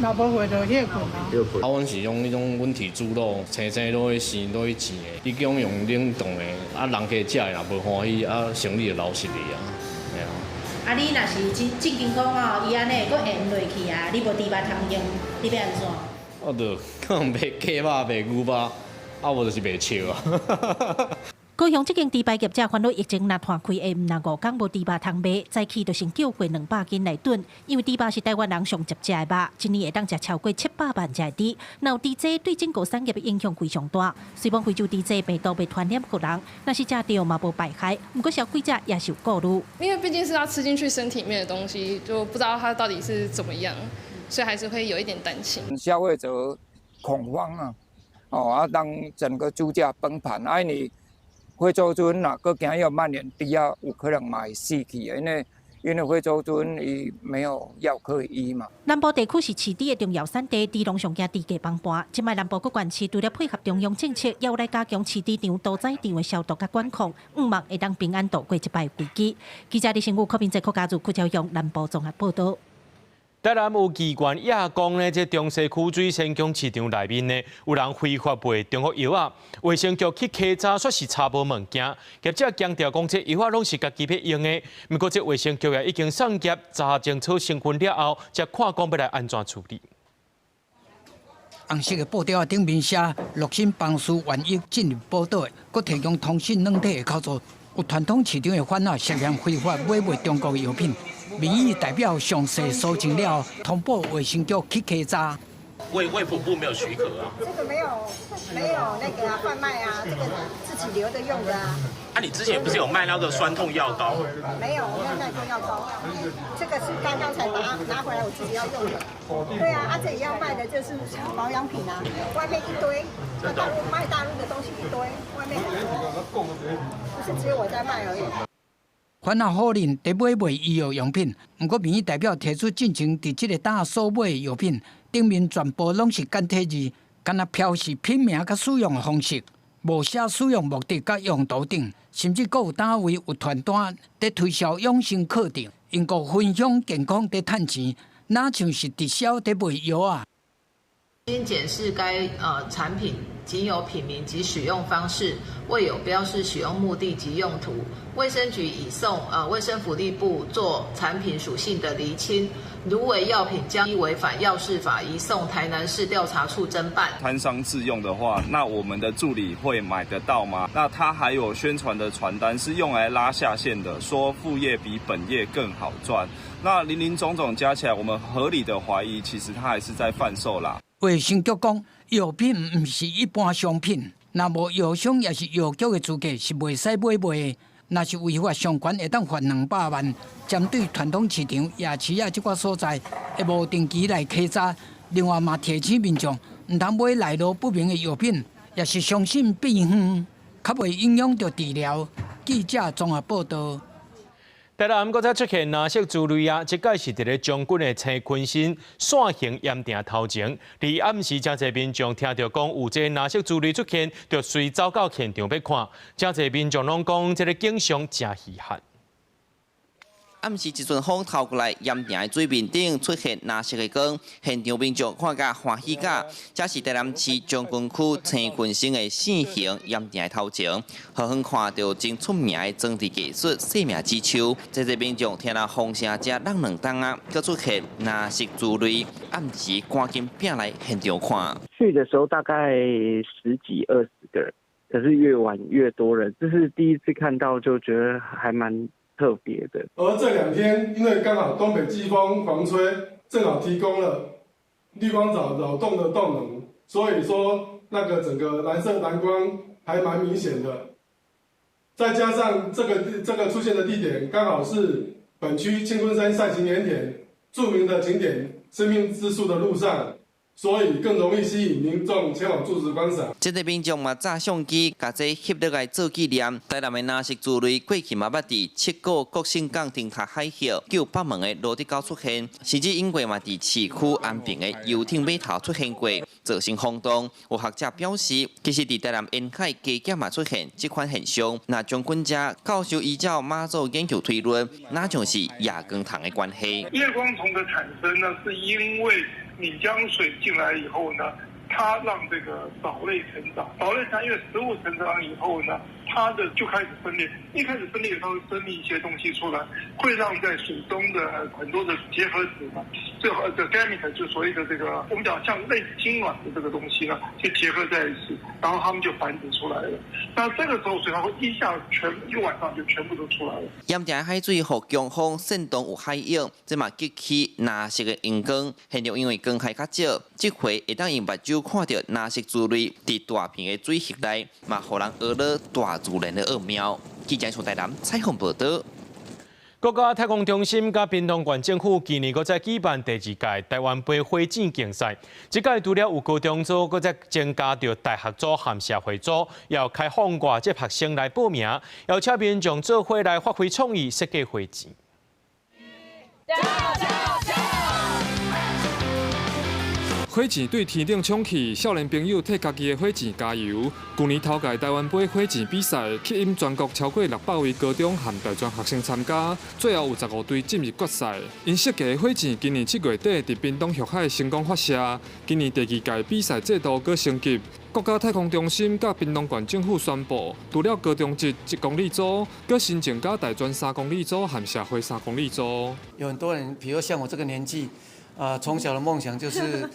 若無貨就歇睏啊。啊，阮是用彼種溫體豬肉，青青落去生落去煎的。你講用冷凍的，啊，人家食的若無歡喜，啊，生意就流失去啊，嘿啊。啊，你若是真正經講哦，伊按呢閣延落去啊，你無豬肉通用，你欲按怎？啊，就可能賣雞肉、賣牛肉，啊，無就是賣笑啊。高雄這間豬排業者煩惱疫情若湠開，會毋但5工無豬肉通賣，早起就先叫貨200斤來囤，因為豬肉是台灣人上捷食的肉，一年會當食超過700萬隻豬。若有豬災對整個產業的影響非常大。雖罔非洲豬災病毒袂傳染予人，若是食著嘛無排害，毋過消費者也是有顧慮。因為畢竟是要吃進去身體裡面的東西，就不知道它到底是怎麼樣，所以還是會有一點擔心。消費者恐慌啊，哦啊，當整個豬價崩盤，啊你。非洲豬瘟若閣驚要蔓延，豬仔有可能嘛會死去的，因為因為非洲豬瘟伊沒有藥可以醫嘛。南部地區是飼豬的重要產地，豬農上驚豬價崩盤。這擺南部各縣市除了配合中央政策，也有來加強飼豬場、屠宰場的消毒佮管控，向望會當平安度過這擺危機。記者李成武、柯明哲、柯家祖、柯朝陽南部綜合報導。台南有議員也講呢，這中西區水仙宮市場內面呢，有人非法賣中國藥仔，衛生局去稽查，煞是查無物件。業者強調講，這藥仔攏是家己欲用的。毋過這衛生局也已經送檢查清楚成分了後，才看講欲來按怎處理。紅色的布條頂面寫“樂心幫助萬一進入寶島”，閣提供通訊軟體的口座。有傳統市場的販仔涉嫌非法買賣中國藥品，民意代表詳細搜證了，通報衛生局去稽查。衛福部沒有許可啊。這個沒有那個啊販賣啊，這個自己留着用的啊。啊，你之前不是有賣那個酸痛藥膏？沒有，我沒有賣過藥膏。這個是剛剛才拿回來，我自己要用的。對啊，啊這裡要賣的就是保養品啊，外面一堆，大陸賣大陸的東西一堆，外面很多，不是只有我在賣而已。販仔否認佇買賣醫藥用品，毋過民意代表提出進前佇這個檔所買的藥品頂面全部攏是簡體字，干焦標示品名佮使用的方式，無寫使用目的佮用途等，甚至閣有單位有傳單佇推銷養生課程，𪜶閣分享健康佇趁錢，哪像是直銷佇賣藥啊？經檢視該產品，僅有品名及使用方式，未有標示使用目的及用途。衛生局已送衛生福利部做產品屬性的釐清，如為藥品，將依違反藥事法移送台南市調查處偵辦。攤商自用的話，那我們的助理會買得到嗎？那他還有宣傳的傳單是用來拉下線的，說副業比本業更好賺。那林林總總加起來，我們合理的懷疑，其實他還是在販售啦。衛生局講，藥品毋是一般商品，若無藥商抑是藥局的資格，是袂使買賣的。若是違法上懸會當罰200萬。針對傳統市場、夜市仔這寡所在，會無定期來稽查。另外嘛提醒民眾，毋通買來路不明的藥品，抑是相信秘方，較袂影響著治療。記者綜合報導。台南閣再出現藍色珠淚啊！這擺是佇咧將軍的青坤新線形鹽埕頭前。佇暗時誠濟民眾聽著講有這個藍色珠淚出現，就隨走到現場欲看。誠濟民眾攏講這个景象誠稀罕。暗時一陣風透過來，鹽埕的水面頂出現藍色的光，現場民眾看甲歡喜甲。這是台南市將軍區青坤新的線形鹽埕頭前，遠遠看著真出名的裝置藝術生命之樹。這濟民眾聽著風聲遮櫳兩冬仔，閣出現藍色珠淚，暗時趕緊拚來現場看。去的時候大概十幾二十個人，可是越晚越多人，這是第一次看到，就覺得還蠻特別的。而這兩天，因為剛好東北季風狂吹，正好提供了綠光藻擾動的動能，所以說那個整個藍色藍光還蠻明顯的。再加上這個出現的地點剛好是本區青坤山扇形鹽田著名的景點生命之樹的路上。所以更容易吸引民眾前往駐足觀賞。這個民眾嘛，揸相機，共這翕落來做紀念。台南的藍色珠淚過去嘛捌佇七股國姓港燈塔海域、舊北門的蘆竹溝出現，甚至英國嘛佇市區安平的遊艇碼頭出現過，造成轟動。有學者表示，其實佇台南沿海加減嘛出現這款現象。那將軍遮教授依照馬祖研究推論，若像是夜光蟲的關係。夜光蟲的產生呢，是因為閩江水進來以後呢，它讓這個藻類成長，藻類它因為食物成長以後呢，它的就開始分裂，一開始分裂，它會分泌一些東西出來，會讓在水中的很多的結合子呢，最後的 gamete 就所謂的這個我們講像類似精卵的這個東西呢，就結合在一起，然後它們就繁殖出來了。那這個時候，所以它會一下全一晚上就全部都出來了。鹽埕海水予強風煽動有海湧，這嘛激起藍色的熒光。現場因為光害較少，這回會當用目睭看著藍色珠淚佇大片的水域內，嘛予人學了大自然的奧妙。記者從台南採訪報導。國家太空中心佮屏東縣政府今年閣再舉辦第二屆台灣杯火箭競賽。這屆除了有高中組，閣再增加著大學組和社會組，也開放外籍學生來報名，邀請民眾做伙來發揮創意設計火箭。火箭對天頂衝去，少年朋友替家己的火箭加油。舊年頭屆台灣盃火箭比賽，吸引全國超過600位高中和大專學生參加，最後有15隊進入決賽。𪜶設計的火箭今年7月底佇屏東玉海成功發射。今年第二屆比賽制度閣升級，國家太空中心佮屏東縣政府宣布，除了高中職1公里組，閣新增加大專3公里組和社會3公里組。有很多人，比如像我這個年紀，啊，從小的夢想就是，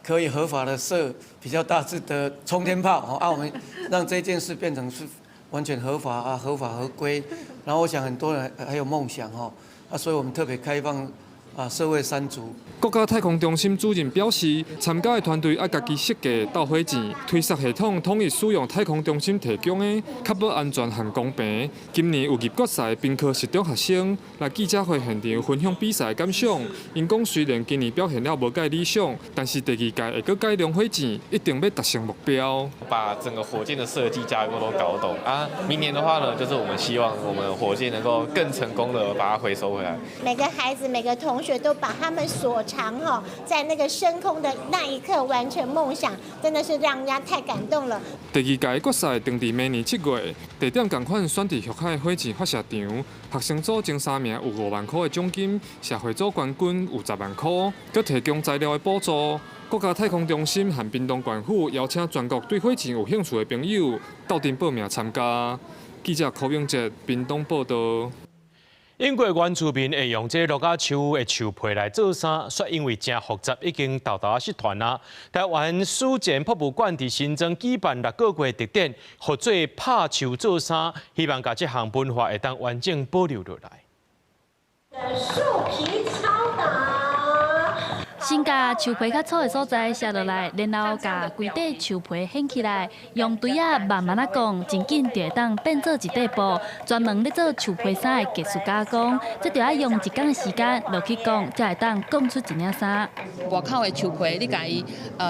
可以合法的射比較大支的沖天炮，啊，我們讓這件事變成是完全合法啊，合法合規。然後我想很多人還有夢想吼，啊，所以我們特別開放啊，社會三組。國家太空中心主任表示，參加的團隊愛家己設計鬥火箭，推捒系統統一使用太空中心提供的，確保安全和公平。今年有入決賽屏科實中學生來記者會現場分享比賽感想。𪜶講雖然今年表現了無蓋理想，但是第二屆會閣改良火箭，一定欲達成目標。把整個火箭的設計架構都搞懂啊！明年的話呢，就是我們希望我們火箭能夠更成功的把它回收回來。每個孩子、每個同學都把他們所長哈，在那個升空的那一刻完成夢想，真的是讓人家太感動了。第二屆決賽定佇明年7月，地點仝款選佇玉海火箭發射場。學生組前三名有5萬箍的獎金，社會組冠軍有10萬箍，閣提供材料的補助。國家太空中心和屏東縣府邀請全國對火箭有興趣的朋友鬥陣報名參加。記者柯永哲屏東報導。英國原住民會用這鹿仔樹的樹皮來做衫，煞因為誠複雜，已經沓沓仔失傳啊。台灣史前博物館佇新莊舉辦6個月特展，合作拍樹做衫，希望共這項文化會當完整保留落來。樹皮敲打。先共樹皮較粗的所在削落來，然後共規塊樹皮掀起來，用錘仔慢慢仔摃，真緊就會當變做一塊布，專門咧做樹皮衫的技術加工。這著愛用一工的時間落去摃，才會當摃出一領衫。外口的樹皮你共伊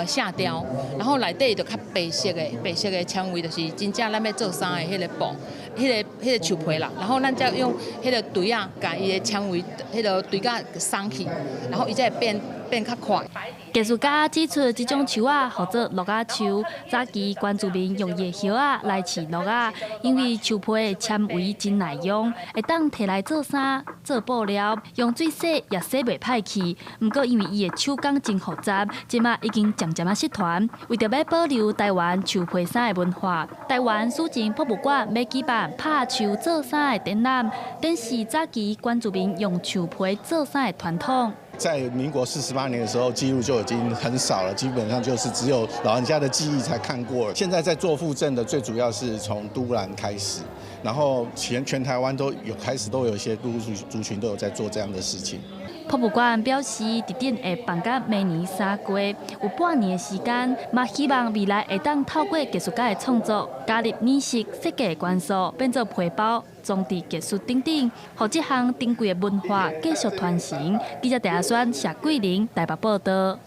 卸掉，然後內底就較白色的，白色的纖維就是真正咱欲做衫的彼个布，彼个樹皮啦。然後咱再用彼个錘仔共伊的纖維，彼个錘仔鬆去，然後伊才會變較快。藝術家指出，這種樹仔號做鹿仔樹，早期原住民用伊的葉仔來飼鹿仔，因為樹皮的纖維真耐用，會當提來做衫、做布料，用水洗也洗袂歹去。毋過因為伊的手工真複雜，這馬已經漸漸仔失傳。為著欲保留台灣樹皮衫的文化，台灣史前博物館欲舉辦拍樹做衫的展覽，展示早期原住民用樹皮做衫的傳統。在民國48年的時候，記錄就已經很少了，基本上就是只有老人家的記憶才看過了。現在在做復振的，最主要是從都蘭開始，然後全台灣都有開始都有一些都族群都有在做這樣的事情。博物館表示，特展會辦到明年3月，有半年的時間，嘛希望未來會當透過藝術家的創作，加入染色設計元素，變做皮包，裝置藝術等等，予這項珍貴的文化繼續傳承。記者鄭阿宣、謝桂玲台北報導。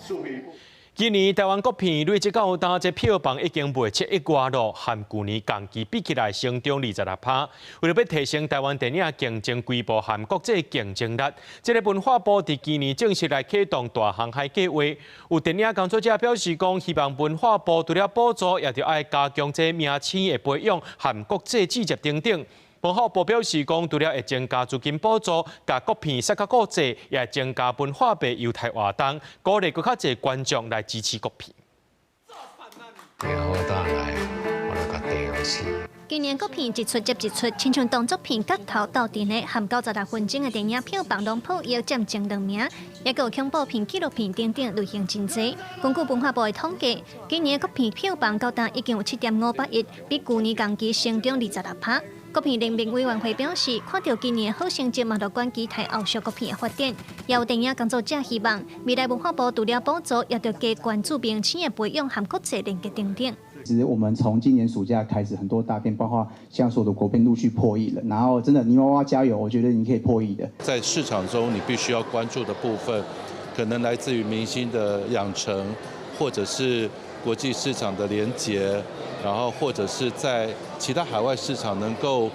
今年台灣國片累積到今，這票房已經賣7億外咯，和舊年仝期比起來，成長26%。為著欲提升台灣電影競爭規模和國際競爭力，這个文化部佇今年正式來啟動大航海計劃。有電影工作者表示講，希望文化部除了補助，也著愛加強這明星的培養和國際誌接等等。文化部表示講，除了會增加資金補助，共國片殺較國際，也會增加文化部優待活動，鼓勵閣較濟觀眾來支持國片。好大來，我來共地死。今年國片一出接一出，親像動作片角頭鬥陣的，含96分鐘的電影票房攏破億，佔前兩名。也閣有恐怖片、紀錄片等等類型真濟。根據文化部的統計，今年國片票房到今已經有7.58億，比舊年仝期成長26%。國片聯盟委員會表示，看著今年好成績，嘛樂觀期待後續國片的發展。也有電影工作者希望，未來文化部除了補助，也著加關注明星的培養和國際連結等等。其實我們從今年暑假開始，很多大片，包括像所有的國片陸續破億了。然後真的泥娃娃加油，我覺得你可以破億的。在市場中，你必須要關注的部分，可能來自於明星的養成，或者是國際市場的連結，然後或者是在其他海外市場能夠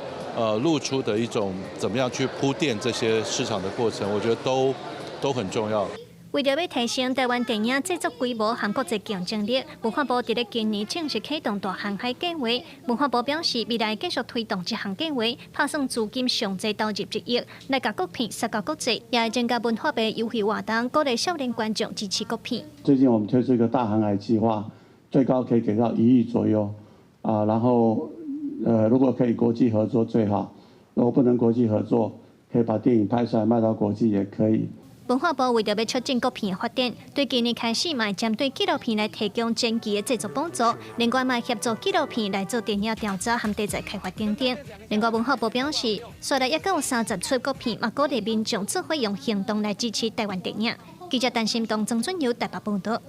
露出的一種怎麼樣去鋪墊這些市場的過程，我覺得都很重要。為著欲提升台灣電影製作規模和國際競爭力，文化部佇咧今年正式啟動大航海計劃。文化部表示，未來繼續推動這項計劃，拍算資金上濟投入1億，來共國片殺到國際，也會增加文化部優惠活動，鼓勵少年觀眾支持國片。最近我們推出一個大航海計劃，最高可以給到1億左右，啊，然後，如果可以國際合作最好，如果不能國際合作，可以把電影拍出來賣到國際也可以。文化部為著欲促進國片的發展，對今年開始嘛會針對紀錄片來提供前期的製作補助，另外嘛協助紀錄片來做電影調查和題材開發等等。另外文化部表示，紲來抑閣有30齣國片，嘛鼓勵民眾做伙用行動來支持台灣電影。記者陳心東、曾俊友台北報導。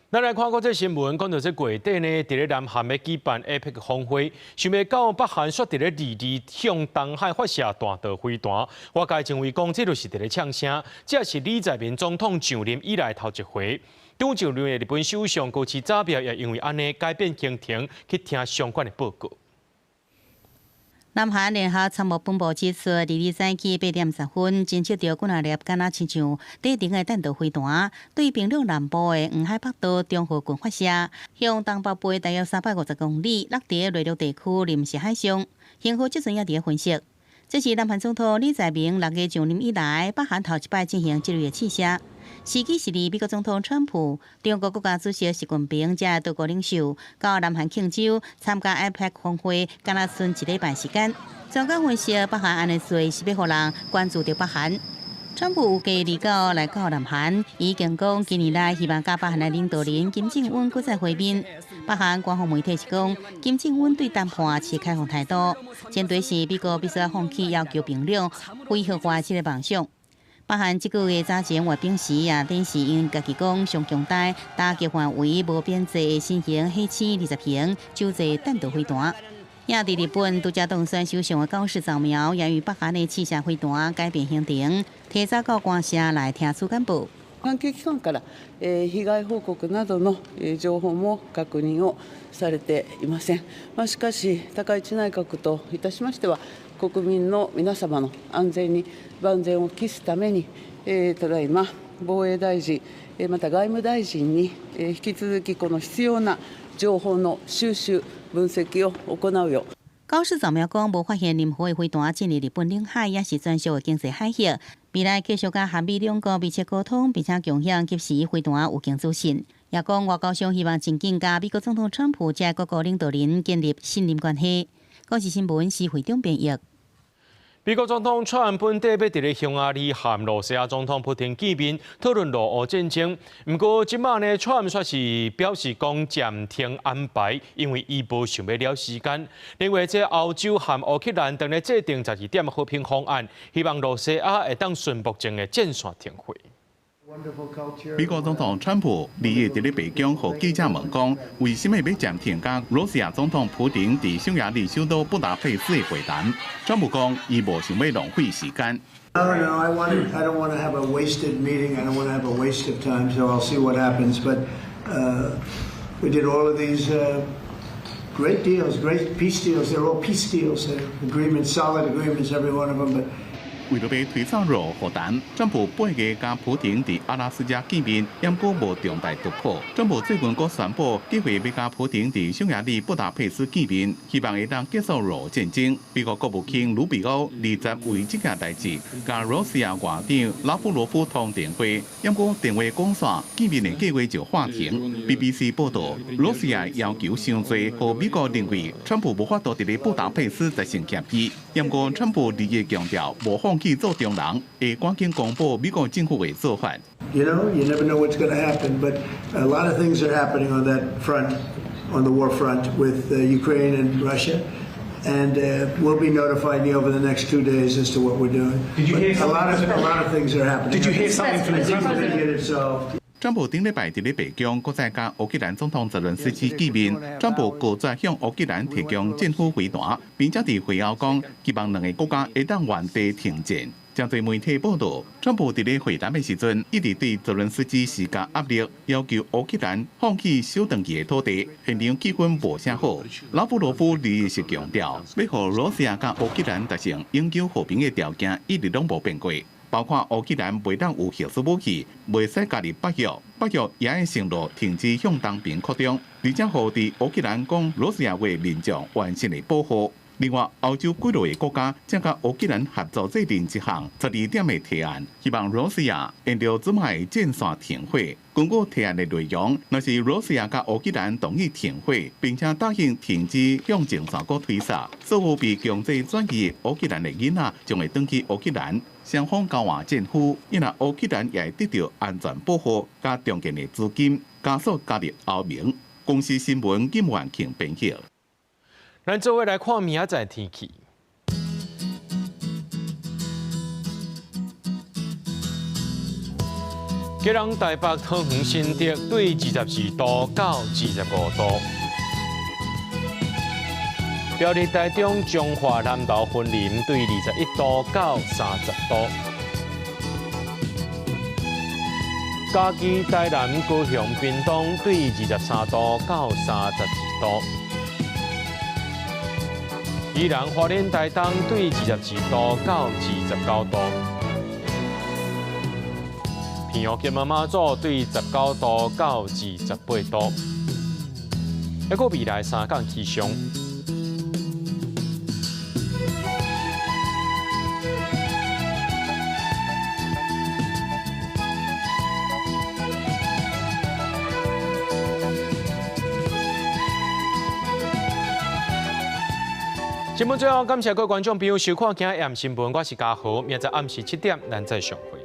咱來看國際新聞，講到這月底呢，佇咧南韓欲舉辦 APEC 峰會，想袂到北韓煞佇咧二二向東海發射彈道飛彈，外界認為講這就是佇咧嗆聲，這是李在明總統上任以來頭一回。剛就任的日本首相高市早苗也因為按呢改變行程去聽相關的報告。南韓聯合參謀本部指出，二二早起8點10分，偵測著幾若粒敢若親像短程的彈道飛彈，對平壤南部的黃海北道中和郡發射，向東北部大約350公里，落佇內陸地區臨時海上。幸好這陣也佇咧分析，這是南韓總統李在明6月上任以來，北韓頭一擺進行這類的試射。時機是佇美國總統川普、中國國家主席習近平這多國領袖到南韓慶州參加 APEC 峰會，敢若賰一禮拜時間。專家分析，北韓按呢做是欲予人關注著北韓。川普預計29來到南韓，已經講今年來希望佮北韓的領導人金正恩閣再會面。北韓官方媒體是講，金正恩對談判持開放態度，前提是美國必須放棄要求平壤非核化這个夢想。北韓這個月早前閱兵時也展示𪜶家己講上強大、打擊範圍無邊際的新型火星20型洲際彈道飛彈。也佇日本拄才當選首相的高市早苗，也與北韓的試射飛彈改變行程，提早到官舍來聽取簡報。関係機関から被害報告などの情報も確認をされていません。まあ、しかし、高市内閣といたしましては、国民の皆様の安全に万全を期すために、ただいま防衛大臣、また外務大臣に引き続きこの必要な情報の収集、分析を行うよう。高市早苗講，無發現任何的飛彈進入日本領海，抑是專屬的經濟海域。未來繼續佮韓美兩國密切溝通，並且共享及時飛彈預警資訊。也講外交上希望真緊佮美國總統川普這各國領導人建立信任關係。公視新聞施惠中編譯。美國總統川普本底欲佇咧匈牙利和羅西亞總統普丁見面，討論俄烏戰爭。毋過這馬呢，川普煞是表示講暫停安排，因為伊無想欲了時間。另外，這歐洲和烏克蘭正咧制定12點和平方案，希望羅西亞會當順目前的戰線停火。美國總統川普2日佇咧白宮予記者問講，為啥物欲暫停佮羅西亞總統普丁佇匈牙利首都布達佩斯的會談？川普講，伊無想欲浪費時間。 No, no, I want. I don't want to have a wasted meeting. I don't want to have a waste of time. So I'll see what happens. But we did all of these great deals, great peace deals. They're all peace deals, agreements, solid agreements, every one of them. But 為著欲推走俄烏和談，川普8月佮普丁佇阿拉斯加見面，毋過無重大突破。川普最近閣宣布計劃欲佮普丁佇匈牙利布達佩斯見面，希望會當結束俄烏戰爭。美國國務卿魯比歐20為這件代誌，佮羅西亞外長拉夫羅夫通電話，毋過電話講煞，見面的計劃就喊停。BBC 報導，羅西亞要求傷濟，予美國認為川普無法度佇咧布達佩斯達成協議。毋過川普2日強調，無放棄做中人，會趕緊公布美國政府的做法。 You never know what's going to happen, but a lot of things are happening on that front, on the war front with Ukraine and Russia. And we'll be notifying you over the next 2 days as to what we're doing. Did you hear But a lot of things are happening. Did you hear something from the I think we're president? gonna get it solved. 川普頂禮拜佇咧白宮，閣再佮烏克蘭總統澤倫斯基見面。川普拒絕向烏克蘭提供戰斧飛彈，並且佇會後講，希望兩个國家會當原地停戰。真濟媒體報道，川普佇咧會談的時陣，一直對澤倫斯基施加壓力，要求烏克蘭放棄收轉去的土地。現場氣氛無啥好。拉夫羅夫日是強調，欲予羅西亞佮烏克蘭達成永久和平的條件，一直攏無變過，包括烏克蘭袂當有核子武器，袂使加入北約，北約也愛承諾停止向東邊擴張，而且予佇烏克蘭講羅西亞話民眾完全的保護。另外，歐洲幾落个國家正佮烏克蘭合作制定一項12點的提案，希望羅西亞沿著這擺戰線停火。根據提案的內容，若是羅西亞佮烏克蘭同意停火，並且答應停止向前線閣推捒，所有被強制轉移烏克蘭的囡仔將會轉去烏克蘭，雙方交換戰俘，因為烏克蘭也會得到安全保護佮重建的資金，加速加入歐盟。公視新聞金萬慶編輯。咱做伙來看明仔載天氣。基隆、台北、桃園、新竹對24度到25度。苗栗、台中、彰化、南投、雲林對21度到30度。嘉義、台南、高雄、屏東對23度到32度。宜蘭、花蓮、台東對22度到29度，澎湖、金門、馬祖對19度到28度。抑閣未來三工氣象。節目最後，感謝各位觀眾朋友收看今日新聞，我是嘉豪，明仔暗時7點，咱再相會。